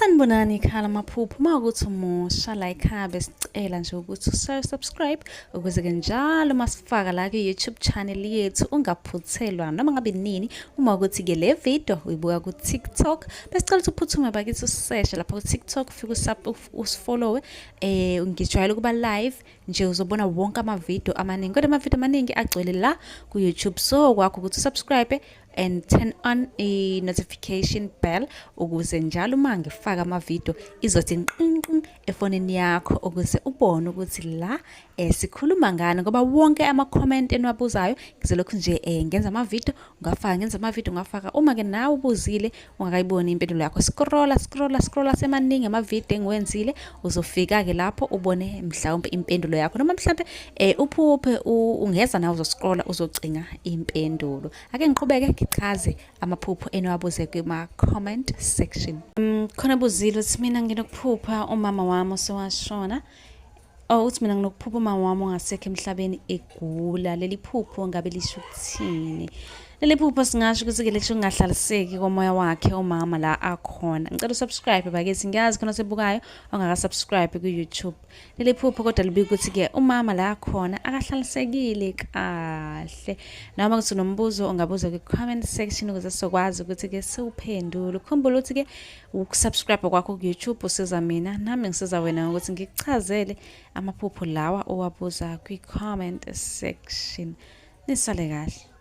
Sanibonani ikhala amaphupho uma ukuthi umusha la ekhaya besicela nje ukuthi usubscribe ukuze ke njalo uma sifaka la ku-YouTube channel yethu ungaphuthelwa noma ngabe nini. Uma ukuthi ke le video uyibuka ku-TikTok, besicela ukuthi uphuthume bakithi useshe lapha ku-TikTok, ufike usifollowe. Ngijwayele ukuba live nje, uzobona wonke amavidiyo amaningi, kodwa amavidiyo amaningi agcwele la ku-YouTube, so kwakho ukuthi usubscribe and turn on i-notification bell ukuze njalo uma ngifaka amavidiyo izothi nqinqin efonini yakho ukuze ubone ukuthi la sikhuluma ngani, ngoba wonke ama-comment eniwabuzayo ngizolokhu nje ngenza amavidiyo ungafaka, ngenza amavidiyo ungafaka. Uma ke nawe ubuzile ungakayiboni impendulo yakho, scrolla, scrolla, scrolla, semaningi amavidiyo engiwenzile, uzofika-ke lapho ubone mhlawumbe impendulo yakho, noma mhlawumbe uphuphe ungeza nawe uzoscrolla uzocinga impendulo. Ake ngiqhubeke ngichaze amaphupho eniwabuze kuma-comment section. Khona buzile uthi mina nginokuphupha umama wami osewashona. Oh, uthi mina nginokuphupha umama wami ongasekho emhlabeni egula. Leli phupho ngabe lisho ukuthini? Leli phupho singasho ukuthi-ke lisho ukungahlaliseki komoya wakhe umama la akhona. Ngicela usubscribe bakithi, ngiyazi khona osebukayo ongakasubscribe ku-YouTube. Leli phupho kodwa libika ukuthi-ke umama la akhona akahlalisekile kahle. Noma kuthi unombuzo ungabuza kwi-comment section ukuze sizokwazi ukuthi-ke siwuphendule. Ukhumbule ukuthi-ke ukusubscribe kwakho ku-YouTube usiza mina, nami ngisiza wena ngokuthi ngikuchazele amaphupho lawa owabuza kwi-comment section. Nisale kahle.